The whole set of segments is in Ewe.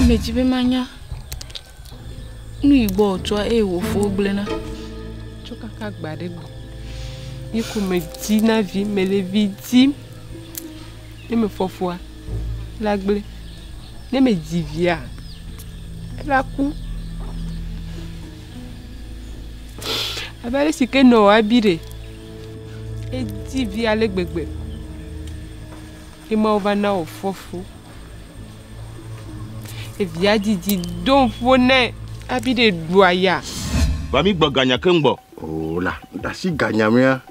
Medzi be manya nu yi gbɔ wòtsoa eye wòfo gblẽna. Tso kaka gbe aɖe gbe ye ko medina vi, mele vi dim. Ne mefɔ fua, ela gblẽ. Ne medzi via, ela ku. Abe ale si ke nɔwòa bi ɖe, edzi vi ale gbegbe ye Mawu va na wòfɔ fu. Evia dzidzi do ƒo nɛ hafi ɖe ɖu aya. Va mi gbɔ ganya keŋ gbɔ. O la, ɖasi ganya mea,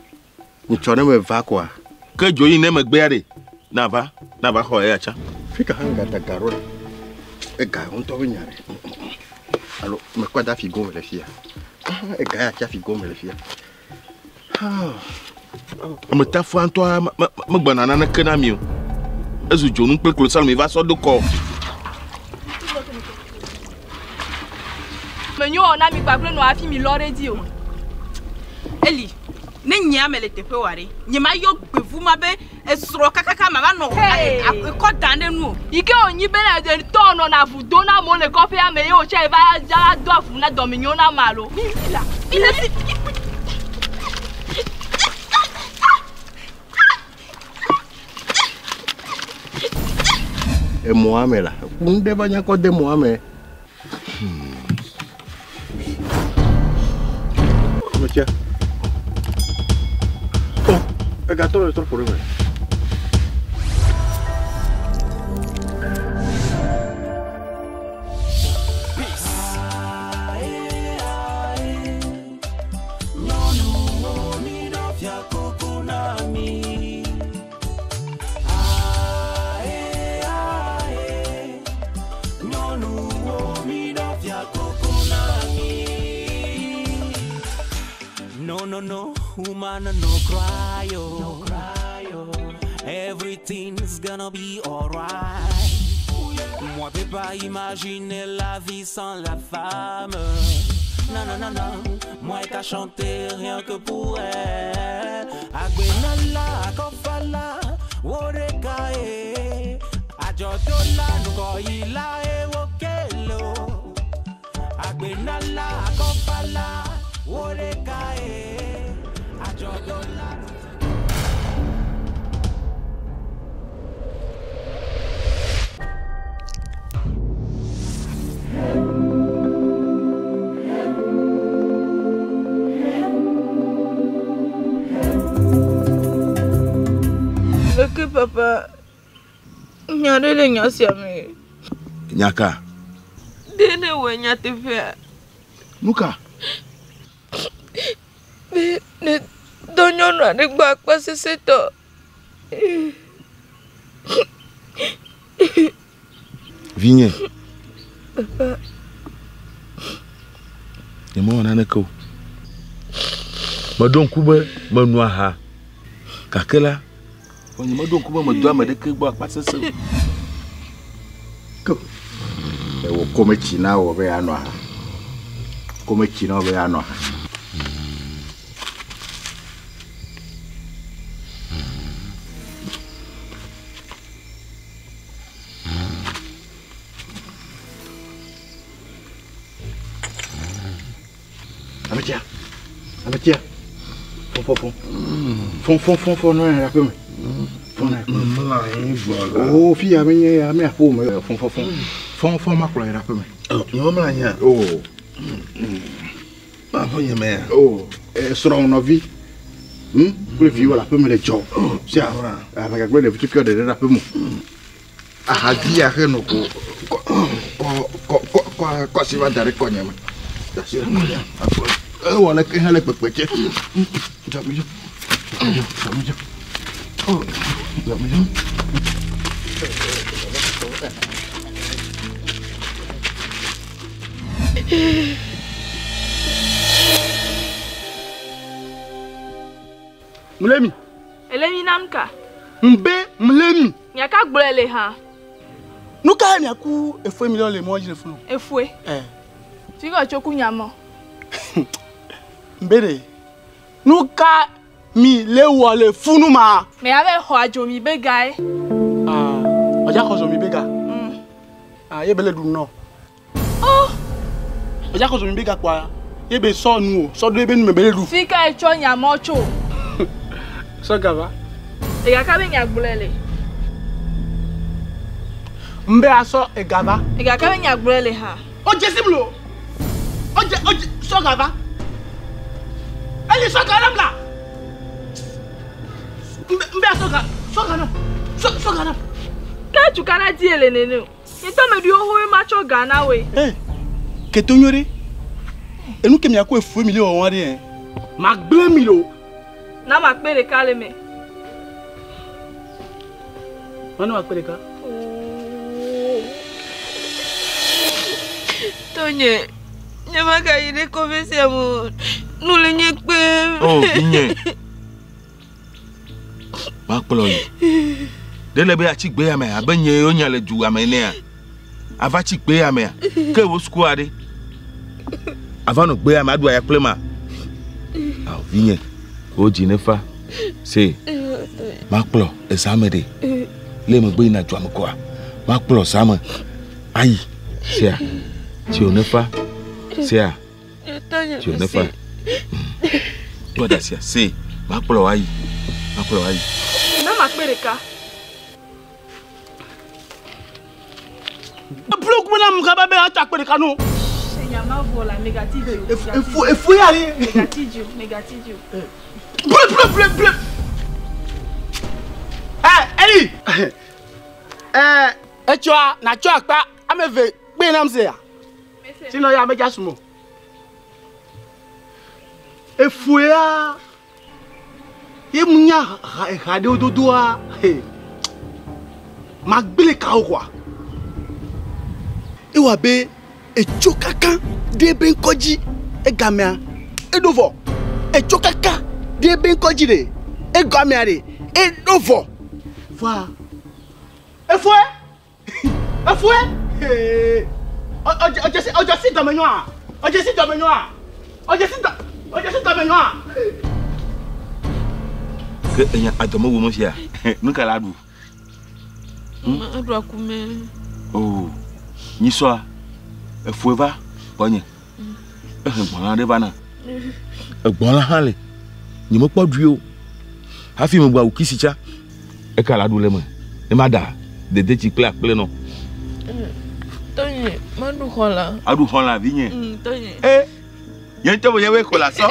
nyitsɔ ne meva koa. Ke dzo yi ne megbea ɖe, nava, nava xɔ eya tsã. Fi ka hã gada ga ɖo ɖe? Ega ŋutɔ be nya ɖe. Alo mekɔe da figo me le fia. Ega ya tsa figo me le fia. Ame tafua ŋutɔa megbɔna naneke na mi o. Ezu dzonu kple klosalo mi va sɔ do kɔ. Menyo wɔ na mi kpakple nɔ hafi mi lɔ ɖe edzi o. Eli, ne nyea mele teƒe wa ɖe, nye ma yɔ gbevu ma be esrɔ̃ kakaka ma va nɔ ekɔ dan ɖe nu o. Yi ke wònyi be ne tɔ nɔna avu do na amewo le kɔƒea me ye wòtsɛ va va do avu na dɔmenyo na ame alo. Mi mi la, mi le si. Emɔa me la, ku ŋɖe va nya kɔ de mɔa me. Ametia. Oh, egatɔ le trɔ ƒo ɖe me. No, no, no, woman, no cry, oh. No cry, oh. Everything's gonna be alright. Moi, peux pas imaginer la vie sans la femme. Non, non, non, non, moi qu'à chanter rien que pour elle. Agbenala, akofala, worekae. Ajodola, nukoila, ewokelo. Agbenala, akofala, worekae. Ajodola. Leke papa, nya ɖe le nya sia me. Nya ka? Ɖe ne wɔ nyateƒea? Nu ka? Be ne dɔ nyɔnu aɖe gbɔ akpa sesẽtɔ. Vinye. Papa. Nyemewɔ naneke o. Meɖo ŋku be meno aha. Gake la, vɔ nyemeɖo ŋku be medo ame ɖeke gbɔ akpa sesẽ o. Ke ewɔ kometsi na wɔ be yeanɔ aha. Kometsi na wɔ be yeanɔ aha. Ametia, ametia, fɔn fɔn fɔn, fɔn fɔn fɔn fɔn nɔ yɛrɛ aƒe me. Fɔn nɔ yɛrɛ. O fi ya menye ya me aƒe me. Fɔn fɔn fɔn, fɔn fɔn ma kplɔ yɛrɛ aƒe me. Nye mlɔ anyia? O. Aƒe nye mea? O, srɔ̃ nɔvi. Kple viwo le aƒe me le dzɔ. Sia, ame gagbe ɖevi tukui ɖeɖe ɖe aƒe me. Ahavi ya xe no ko kɔ kɔ kɔ kɔ kɔ asi va da ɖe kɔnye me. Da asi ɖe kɔnye. Ewɔ leke hã le kpekpe tse. Dzɔmidzɔ. Dzɔmidzɔ. Oh, dzɔmidzɔ. Mlemi. Elemi nam ka? Mbe mlemi. Nya ka gblɔe le hã? Nu ka miaku efoe mi le mɔ dzi le funu? Efoe. Eh. Fi ka tso ku nya mɔ? Mbe ɖe. Nu ka mi le wɔ le funu ma? Me ya be xɔ adzo mi be gae. Ah, ɔdza xɔ adzo mi be ga. Ah, ye be le ɖu nɔ. Oh! Edza kɔ zomi be gakpoa, ye be sɔ nu o, sɔ ɖo ebe nu me be le ɖu. Fi ka etsɔ nya mɔ tso? Sɔ ga va. Ega ka be nya gblɔe le? Mbe asɔ ega va. Ega ka be nya gblɔe le hã? O dze sim lo. O dze, o dze, sɔ ga va. Eli sɔ ga nam la. Mbe, mbe asɔ ga, sɔ ga nam. Sɔ, sɔ ga nam. Ke tukana di ele nene o. Nye tɔ me ɖi wohoe matsɔ ga na woe. Hey, keto nyo ɖe. Enu ke miakɔ efue mi le wɔwɔ ɖe. Eh. Magblẽ mi lo. Na makpe ɖeka le me. Mana makpe ɖeka. Tonye, nye magayi ɖe kɔƒe sia me o. Nu le nye kpem. Oh, vinye. Makplɔ yi. Ɖe le be atsi gbe ya mea abe nye wonya le du ame enea? Ava tsi gbe ya mea? Ke wo sukua ɖe? Ava nɔ gbe ya me aɖu aya kple ma? Ao vinye, wo dzi ne fa. Se, makplɔ eza me ɖe. Le megbe yina dua me koa? Makplɔ za me ayi. Sea, tsi ne fa. Sea. Tio ne fa. Tɔ da sia se makplɔ wa yi. Makplɔ wa yi. Na makpe ɖeka. Eblo kuma na mu kaba be ata akpe ɖeka no. Enya ma vɔ la megati dzi o. Efu efu ya le. Megati dzi o, megati dzi o. Ble ble ble ble. Eh, Eli. Eh, etsɔa na tsɔ akpa ame ve kpe nam se ya. Sinɔ ya medza sumo. Efuea ye mu nya ha ha ɖewo dodoa he magblẽ kawo koa. Ewɔ abe etso kaka ɖe ebe ŋkɔ dzi egamea eɖo vɔ. Etso kaka ɖe ebe ŋkɔ dzi ɖe egamea ɖe eɖo vɔ. Vɔa efue. Efue! Ɔdze si dɔme nyɔa? Ɔdze si dɔme nyɔa? Ɔdze si dɔ ɔdze si dɔme nyɔa? Ke enya adɔme wo me fia. Nu ka la ɖu? Eɖu akume. Oh, nyisɔa efue va gbɔnye. Ehe gbɔlã ɖe va na. Egbɔlã hã le. Nye mekpɔ ɖui o. Hafi megbɔ awu kisi tsa. Eka la ɖu le me. Ne ma ɖa dedetsi kple akple nɔ. Tonye, maɖu xɔla. Aɖu xɔla vinye. Tonye. Eh, nye ŋutɔ menye be xɔla sɔ.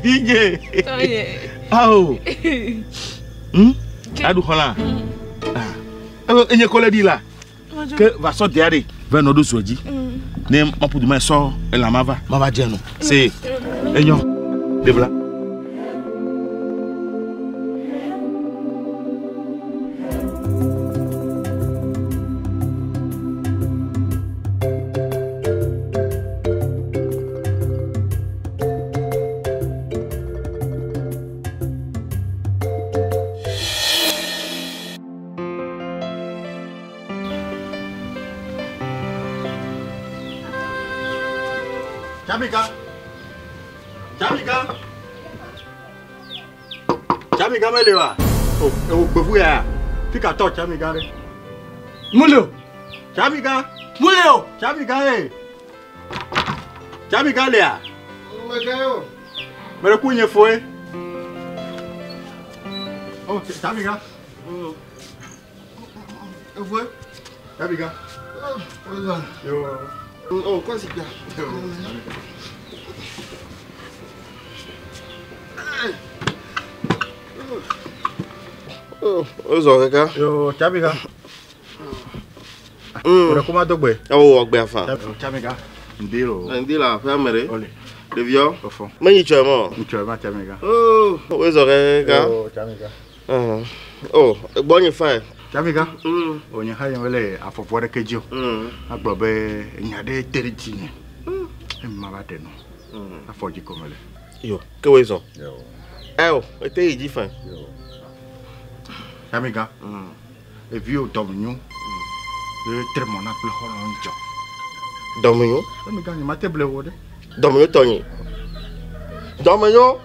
Vinye. Tonye. Ao. Aɖu xɔla. Ah. Enye kɔ le ɖi la. Ke va sɔ dea ɖe. Va nɔ ɖo zɔ dzi. Ne maƒu du ma sɔ elã ma va. Ma va dze nu. Se enyo. Ɖevla. Jamaica. Jamaica. Jamaica mele wa. Oh, ewo gbevu ya. Fika tɔ Jamaica ɖe. Mule o. Jamaica. Mule o. Jamaica ye. Jamaica lea. Meke o. Mele ku nye foe. Oh, Jamaica. Evoe. Jamaica. Oh, Yo. Oh, quoi c'est bien. Oh, ozɔ kaka. Yo, Jamaica. Ore kuma dogbe. Oh, ogbe afa. Jamaica. Ndilo. Ndi la aƒea me ɖe. Ole. Ɖeviɔ. Ofo. Menyi tsɔe mɔ. Ŋtsɔ ma Jamaica. Oh, ozɔ kaka. Yo, Jamaica. Oh, gbɔnye fae. Jamaica. Onye ha ye wele afɔfɔ ɖeke dzi o. Agblɔ be nya ɖe te ɖe dzinye. Ema va ɖe nɔ. Afɔ dzi ko mele. Yo, ke woe zɔ. Yo. Eo, ete yi dzi fae. Yo. Jamaica. Eviwo dɔme nyo. Ye tre mɔ na kple xɔlɔ̃ ŋdzɔ. Dɔme nyo. Jamaica nye mate ble wo ɖe. Dɔme nyo tɔnye. Dɔme nyo.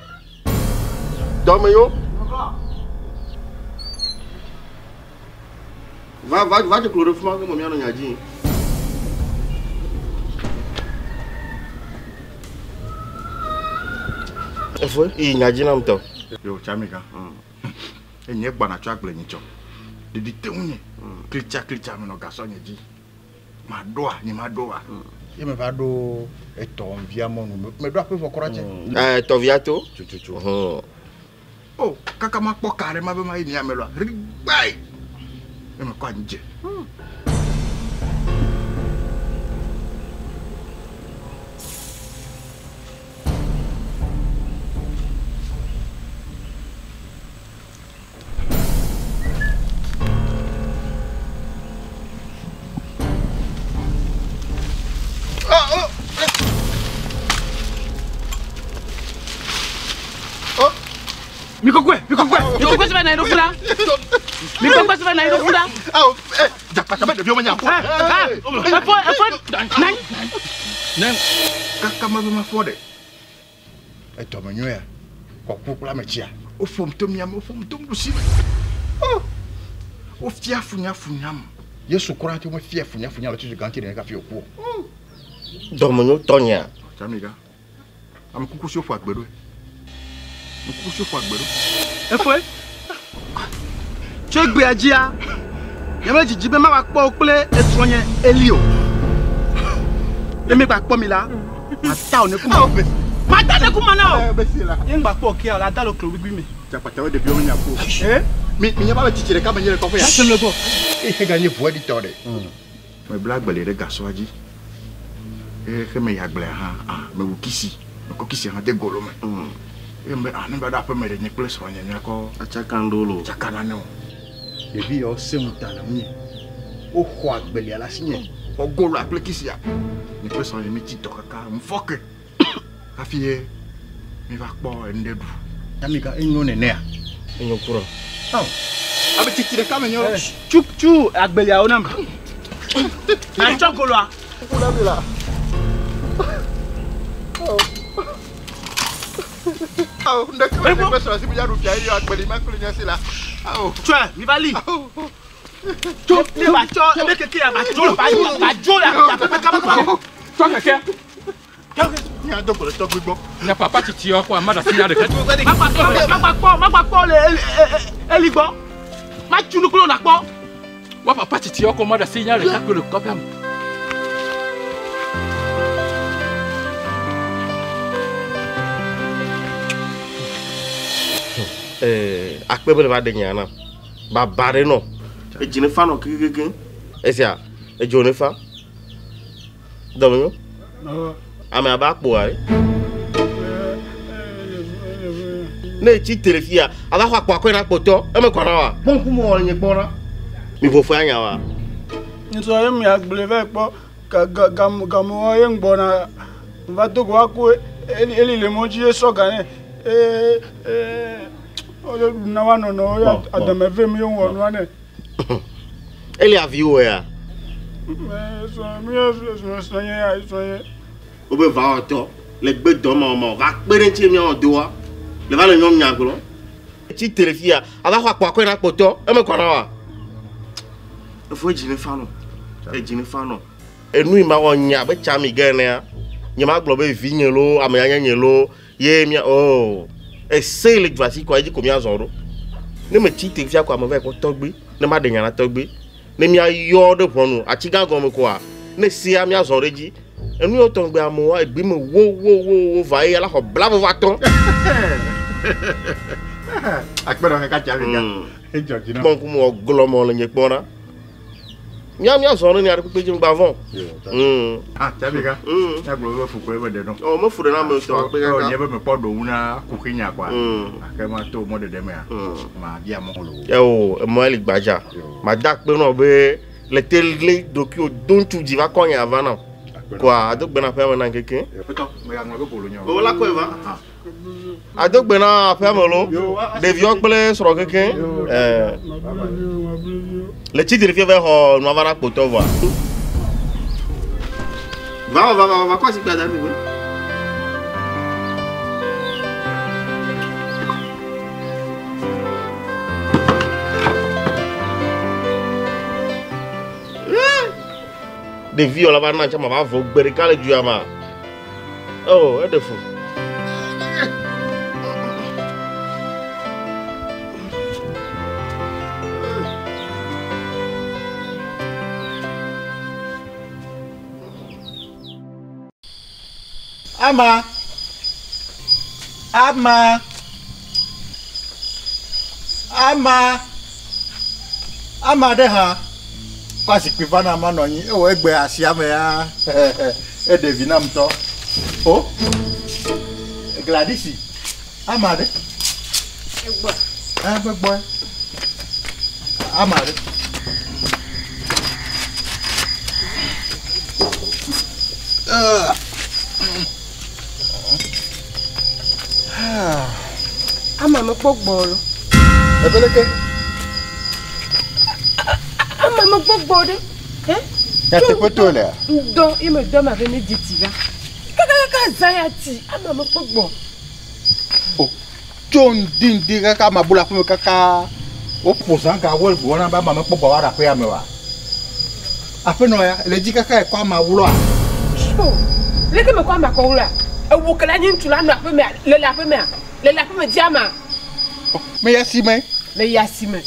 Dɔme nyo. Va va va dze klo ɖe fi ma ke me míanɔ nya dzi. Efo yi nya dzi nam tɔ. Yo Tsamiga. Enye gbɔna tso agble nyitsɔ. Ɖeɖi te ŋunye. Klitsa klitsa menɔ gasɔ nye dzi. Maɖoa, nye maɖoa. Ye meva ɖo etɔ̃via mɔnu. Meɖo aƒe vɔ kura tse. Ɛ tɔvia to. Tututu. O kaka makpɔ ka ɖe ma be mayi mia me lɔa. Rigbae. Ye mekɔ anyi dze. Mikokwe, mikokwe, mikokwe sebe na idofula. Mikokwe sebe na idofula. Awo, eh, dzakpata be ɖeviwo menya ƒo. Efo, efo, nai. Ne kaka ma be mafɔ ɖe. Etɔme nyuia, kɔku kple ametsia. Woƒom to miame, woƒom to nuɖusi me. Oh, wofia funyafunyam. Yesu kura te womefia funyafunya le tutu gãti ɖe kafi wòku o. Dɔmenyo tɔnyea. Tsamiga, ame kuku siwo ƒo agbe ɖo. Ame kuku siwo ƒo agbe ɖo. Efoe. Tso egbea dzia, nye me dzidzi be mava kpɔ wo kple esrɔ̃nye Eli o. Ne mi gba kpɔ mi la, mata wo ne kuma. Mata ne kuma na o. Ye ŋgba kpɔ kia o la da le klo gbigbi me. Dzakpata wo ɖeviwo menya ƒo. Mi mi nye ba be tsitsi ɖeka me nye le kɔƒe ya. Sem le gbɔ. Eye ganye ʋua ɖi tɔ ɖe. Mebla agbeli ɖe gasɔa dzi. Eye xe me yi agblea hã, ah, mewu kisi. Mekɔ kisi hã de golo me. Eye me ah, ne va ɖo aƒe me ɖe nye kple srɔ̃nye míakɔ Atsaka ŋɖo lo. tsaka nane o. Ɖevi yawo sẽ ŋuta le ŋunye. Woxɔ agbelia le asinye. Xɔ goloa kple kisia. Nye kple srɔ̃nye míetsi dɔ kaka ŋufɔ ke. Hafi ye míva kpɔ enu ɖe ɖu. Amiga enyo nenea? Enyo kura. Awo. Abe tsitsi ɖeka me nye o. Tsu tsu agbeliawo nam. Atsɔ goloa. Kuku na mi la. Awo, ŋɖeke me nye kple srɔ̃ si mi dza ɖu fia ye agbeli ma kple nye si la. Awo. Tsɔe, mi va li. Tso, ne ba tsɔ ebe keke ya ba dzo ba ba dzo le aƒe kaba kaba. Tsɔ keke. Mía do go le tɔgbi gbɔ. Nya papa tsitsi kɔ ama ɖe asi nya ɖeka. Magba kpɔ, magba kpɔ le Eli gbɔ. Matsu nu kple wo nakpɔ. Wa papa tsitsi kɔ ama ɖe asi nya ɖeka kple le kɔƒea me. Akpe be le va ɖe nya nam. Baba ɖe nɔ. Edzi ne fa nɔ kekekeke. Esia, edzo ne fa. Dɔmenyo. Ame abe akpoa ɖe. Ne etsi te le fia, ava xɔ akpoa kɔe na kpɔtɔ. Eme kɔ na wa. Kpɔ ŋkume wɔ le nye kpɔ na. Mi ƒo ƒe anya wa. Ŋutsu ye mi agble va kpɔ gamewoa ye ŋgbɔna va do go ako eli le mɔ dzi ye sɔ ga nɛ ee ee wole ɖu na wa nɔnɔwo ye adame vem ye wɔ nua nɛ. Eli avi wɔ ya. Sɔ mi ye sɔ nye ya sɔ nye. Wobe va wɔtɔ le gbe dɔ ma ma va kpe ɖe ŋuti miawɔ doa le va le nyɔnu nya gblɔ. Tsi te le fia ava xɔ akpoa kɔe na kpɔtɔ eme kɔ na wa. Efo edzi ne fa nɔ edzi ne fa nɔ. Enu yi ma wɔ nya be tsa mi ge enea nye ma gblɔ be vi nye lo ame ya nye nye lo ye mia o ese le dua si kɔ edzi ko mia zɔ ɖo. Ne me tsi te fia ko ame va yi kpɔ tɔgbi ne ma ɖe nya na tɔgbi ne mia yɔ ɖe ʋɔnu atsigã gɔme koa ne sia mia zɔ ɖe dzi. Enu yɔ tɔgbe amewoa egbe me wo wo wo wo va eye ala xɔ blavo va tɔ. Akpe ɖe kaka tsa mi ga. Edzɔ dzi na. Kpɔ ŋkume wɔ glɔmɔ le nye kpɔ na. Mía mía zɔ ɖe nya ɖe kpekpe dzi ŋgba vɔn. Ah tsa mi ga. Nya gblɔ be fu koe be ɖe nɔ. Ɔ me fu ɖe na me tɔ akpe kaka. Nye be me kpɔ ɖowu na kuxi nya kɔa. Ake ma to mɔ ɖeɖe mea. Ma bia mɔ lo. Eo emɔ li gbadza. Ma da akpe nɔ be le te le ɖokuiwò do ŋutsu dzi va kɔ nya va na. Kɔa ado gbe na aƒea me na ŋkeke. O la kɔe va. Ado gbe na aƒea me lo. Ɖeviwo kple srɔ̃ keke. Ɛɛ. Le tsi ɖevi va xɔ nua va na kpotɔ vɔa. Va va va va kɔ asi kpe da ɖe megbe. Ɖevi la va na tsama va vɔ gbe ɖeka le dua ma. Oh, eɖe fu. Ama. Ama. Ama. Ama ɖe hã. Kɔ zikpui va na manɔ anyi. Ewɔ egbe asia me ya. Eɖe vi nam ŋutɔ. O. Gladys. Ama ɖe. Egbɔ. Ebe gbɔe. Ama ɖe. Ama mekpɔ gbɔ lo. Ebe leke. Ama mekpɔ gbɔ ɖe. Nyateƒe to lea. Ŋdɔ ye me dɔ ma be ne dzi ti va. Kakakaka zã ya ti ama mekpɔ gbɔ. O tso ŋdi ŋdi kaka ama bu le aƒeme kaka woƒo zã ga wo wɔna be ama mekpɔ gbɔ va ɖe aƒea me wa. Aƒenɔ ya le dzi kaka ekɔ ama wlɔa. Tso leke mekɔ ama kɔ wlɔa? Ewu ke la nye ŋutsu la nɔ aƒemea le le aƒemea le le aƒeme dzi ama. Me ya si me. Le ya si me.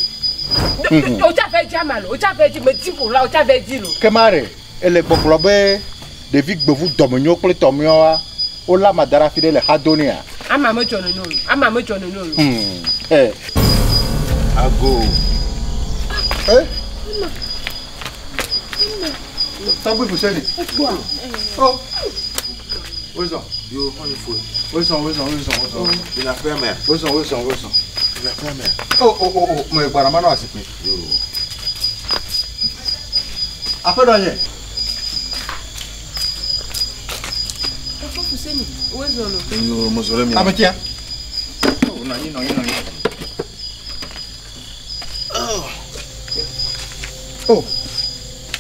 O tsa fɛ dzi ama lo o tsa fɛ dzi me dzi ƒo la o tsa fɛ dzi lo. Ke ma ɖe ele gbɔgblɔ be ɖevi gbevu dɔmenyo kple tɔmyɔa wolé ama da ɖe afi ɖe le xa do nɛa. Ama medzɔ nene o ama medzɔ nene o. Eh. Ago. Eh. Tɔgbi Fuseni. Oh. Wozɔ. Yo, xɔnyi foe. Wozɔ, wozɔ, wozɔ, wozɔ. Yina aƒea mea? Wozɔ, wozɔ, wozɔ. Yina aƒea mea? Oh, oh, oh, oh, me gbɔna manɔ azikpui. Yo. Aƒenɔ nye. Papa Fuseni, wozɔ lo. Yo, mezɔ ɖe mia. Ame tia. Oh, nɔ anyi, nɔ anyi, nɔ anyi. Oh.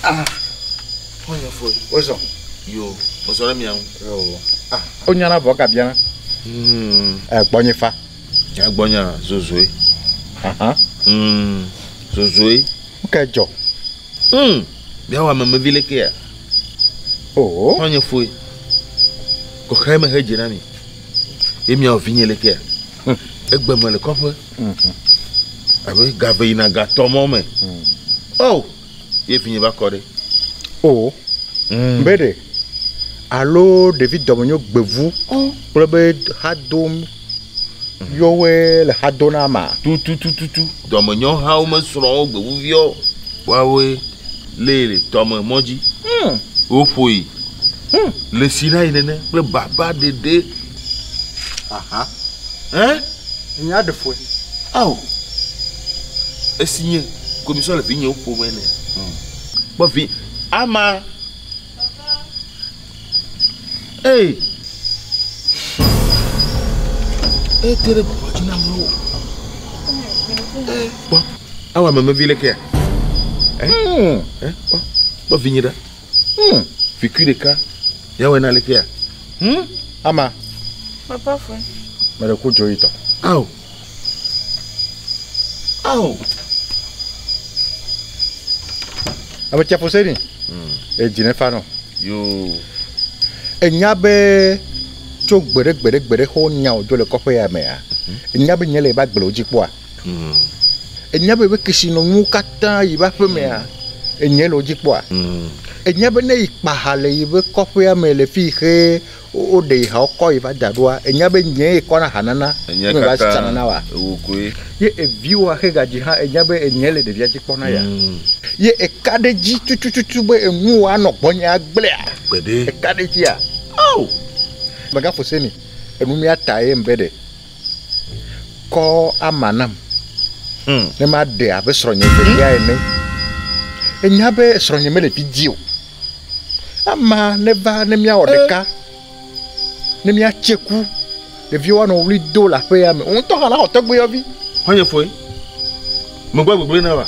Ah. Xɔnyi foe. Wozɔ. Yo, mezɔ ɖe mia ŋu. Yo. Ah. Wonyana vɔ gabiana. Gbɔnye fa. Ya gbɔnya zozoe. Aha. Zozoe. Nke dzɔ. Miawɔ amemevi lekea? Oh. Xɔnye foe. Kɔxɛ me hedze na mi. Ye miawɔ vinye lekea? Egbe me le kɔƒe. Abe gave yina gatɔ mɔ me. Oh. Ye vinye va kɔ ɖe. Oh. Mbe ɖe. Alo ɖevi dɔmenyo gbevu kple be hadom yɔwoe le hado na ama. Tututututu. Dɔmenyo hawo mesrɔ̃wo gbevuviwo. Woawoe le le tɔme mɔ dzi. Woƒoe. Le si na yi nene kple baba ɖeɖe. Aha. Hein? Nya ɖe foe. Awo. Esi nye komisɔ le vinyewo ƒom ene. Kpɔ vi ama. Hey. Ete ɖe gbɔgbɔ dzi nam loo. Kpɔ. Awa memevi lekea? Kpɔ. Kpɔ vinye ɖa. Vikui ɖeka. Yawɔe na lekea? Ama. Papa foe. Me ɖe ku dzo yi tɔ. Awo. Awo. Ame tsia Fuseni. Edzi ne fa nɔ. Yo. Enya be tso gbeɖe gbeɖe gbeɖe xɔ nya wòdzo le kɔƒe ya mea. Enya be nye le eba gble wodzi kpɔa. Enya be be kesinɔnuwo katã yi be aƒe mea. Enye le wodzi kpɔa. Enya be ne yi kpa ha le yi be kɔƒea me le fi xe woɖe yi ha wokɔ yi va da ɖoa. Enya be nye yi kɔna ha nana. Enye Me va katã tsana na wa. Ewo koe. Ye eviwoa xe gadzi hã enya be enye le ɖevia dzi kpɔna ya. Ye eka ɖe dzi tutututu be enuwo anɔ gbɔnye agblea. Gbeɖe. Eka ɖe dzia. Awo. Mega Fuseni enu mía ta ye mbe ɖe. Kɔ ama nam. Ne ma ɖe abe srɔ̃nye velia ene. Enya be srɔ̃nye mele vi di o. Ama ne va ne míawɔ ɖeka. Ne míatse ku. Ɖeviwo anɔ wli do le aƒea me. Ŋutɔ hã la xɔ tɔgbiyɔvi. Xɔnye foe. Megbe gbegble na wa.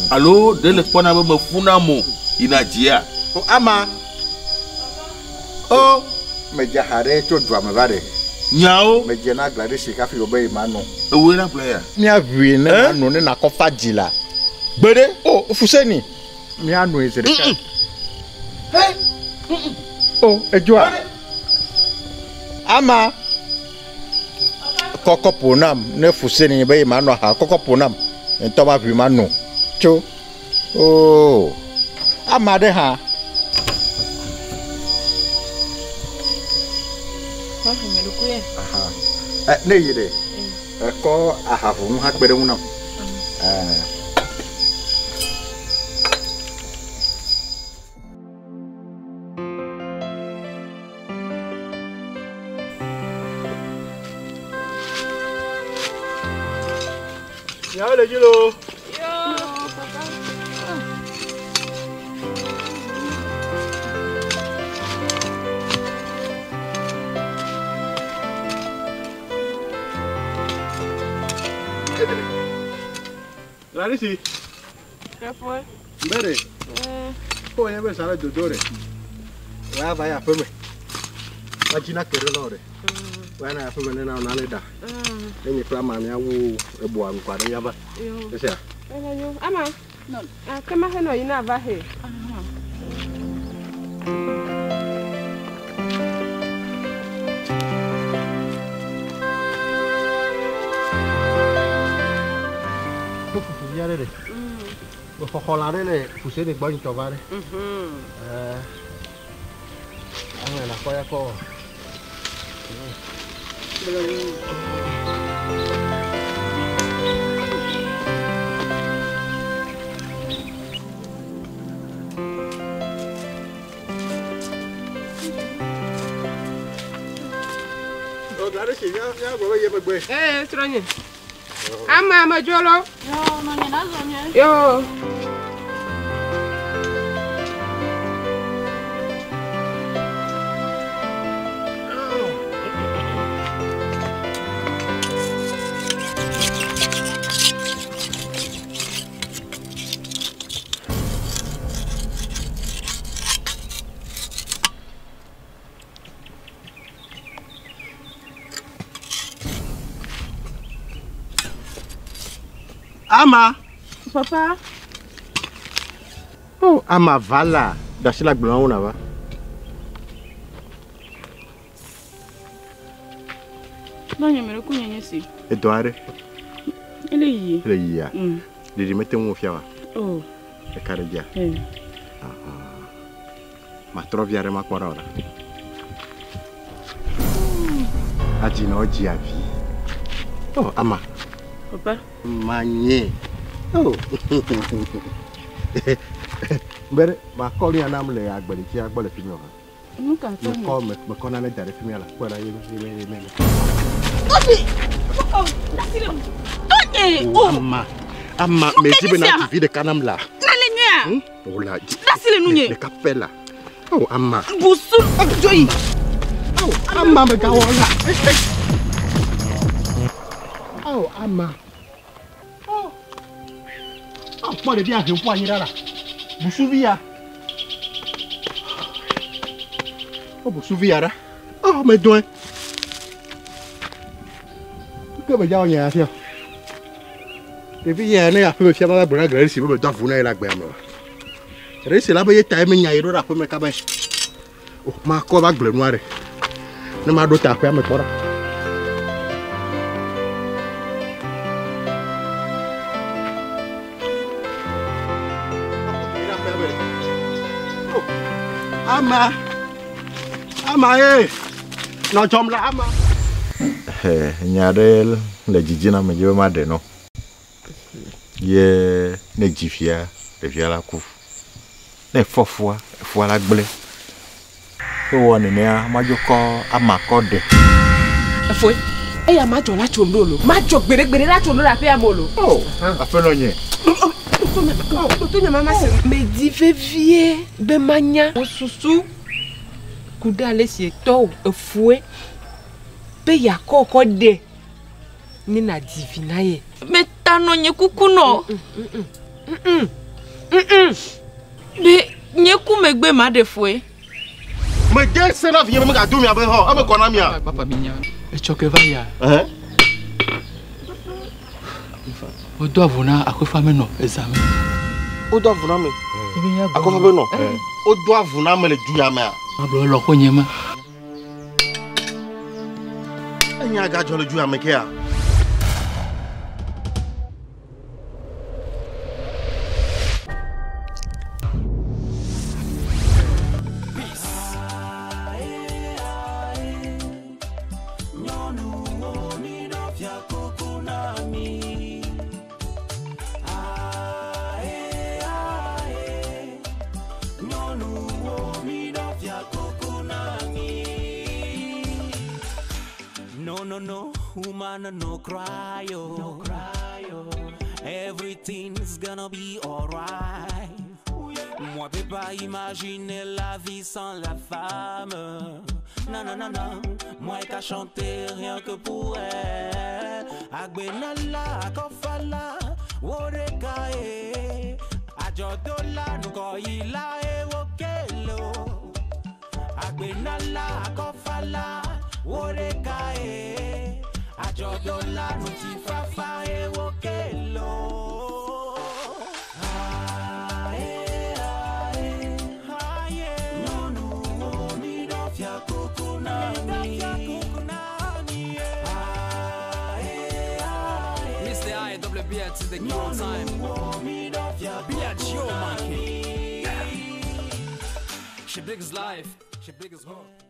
Alo ɖe le kpɔna be meƒu na mo yina dzia. O ama. O medze ha ɖe tso dua me va ɖe. Nyawo. Medze na Gladys hafi wòbe yi ma nɔ. Ewoe la gblɔ ya. Míaʋui ne ma nɔ ne nakɔ fa dzi la. Gbeɖe. O Fuseni. Míanoe zi ɖeka. O edzoa. Ama. Kɔ kɔpu nam ne Fuseni be yi ma nɔ aha kɔ kɔpu nam. Ŋutɔ ma ʋui ma no. Tso. O. Ama ɖe hã. Aha. Ɛ ne yi ɖe. Ekɔ aha ʋunu hã kpe ɖe ŋu nam. Ɛɛ. Nyawo le dzi loo. Larisi. Efue. Mbere. Ko nye be sale dodo re. Wa va ya aƒeme. Wa dzi na ke ɖe na wò ɖe. Wa na aƒeme ne na nane ɖa. Ne nye kple ama míawu eboa ŋkɔ aɖe míava. Esia. Ama. Ah, kema he no yina va he. To fufu vi aɖe ɖe. Xɔxɔ lã ɖe le fuseni gbɔ nyitsɔ va ɖe. Ɛɛ. Ame nakpɔ ya kɔ. Ee, srɔ̃nye. Ama amedzo lo. Yo, nɔnye na zɔ nye. Yo. Ama. Papa. Oh, ama va la. Ɖe asi le agble ŋu nava. Nɔnye me ɖe ku nye nye si. Edɔ aɖe Ele yiyi. le yiyia. Mm. Ɖeɖi mete ŋu fia wa. Oh. Eka ɖe dzia. Eh. Matrɔ vi aɖe makpɔ ɖa o ɖa. Adzi na wodzi avi. Oh, ama. Papa. Manye. Oh. Mbere makɔ nu ya nam le agbelitsia gbɔ le fi mi o. Nu ka tɔ Mekɔ me mekɔ nane da ɖe fi mi la. Kpɔe ɖa ye ye ye ye. Tɔnye. Tɔnye. Oh, ama. Ama Nu me ke dzi be nye na sia? dzi vi ɖeka nam la. Nane nyuia. O la. Ɖasi le nunye. Ɖeka pɛ la. Oh, ama. Busu dzoyi. Oh, ama megawɔ la. Oh, ama. Oh. Oh, kpɔ ɖevia hem ƒu anyi ɖa la. Busuvi ya. Oh, busuvi ya ɖa. Oh, medɔe. Ke medza wɔ nye ya fia. Ɖevi ya ne aƒeme fia ma va gblɔ na Gladys be medɔ avu na ye le agbea me o. Gladys la be ye ta ye menya ye ɖo ɖe aƒeme kaba. Oh, makɔ va gble nua ɖe. Ne maɖo ta aƒea me kpɔ ɖa. Ama. Ama ye. Nɔ dzɔm la ama. Nya aɖe le dzidzi na me dzi be maɖe nɔ. Ye ne dzi fia, ɖevia la ku. Ne efɔ fua, efua la gblẽ. Ke wɔ nenea, madzo kɔ ama kɔ ɖe. Efoe, eya madzɔ la tso ɖo lo. Madzɔ gbeɖegbeɖe la tso ɖo le aƒea me o lo. Oh, aƒenɔ nye. Toto nye mama se. Medi vevie be manya wò susu ku ɖe ale si etɔwò efoe be yeakɔ kɔ ɖe ne nàdzi vi na ye. Meta nɔ nye kuku nɔ. Be nye ku megbe ma ɖe foe. Mede se na vinye be megado mia be xɔ eme kɔ na mia. Papa mi nya. Etsɔ ke va ya. Wodo avu na akɔfa me nɔ eza me. Wodo avu na me. Akɔfa be nɔ. Wodo avu na me le du ya mea. Magblɔ lɔ ko nye ma. Enya gadzɔ le du ya me kea. no, woman, no cry, oh. No cry, oh. Everything's gonna be alright. Moi, peux pas imaginer la vie sans la femme. Non, non, non, non. Moi, qu'à chanter rien que pour elle. Agbenala, akofala, woreka, eh. Ajodola, nukoyila, eh, wokelo. Agbenala, akofala, woreka, eh. Ajodola, nutifafa, eh, wokelo. Ah, eh, ah, eh. Ah, yeah. Nyɔnuwo mi ɖo fiakuku na mi. Ah, eh, ah, eh. Mr. I W B to the king on time. Nyɔnuwo mi ɖo fiakuku Be a Gio na monkey. mi. She big as life. She big as hope.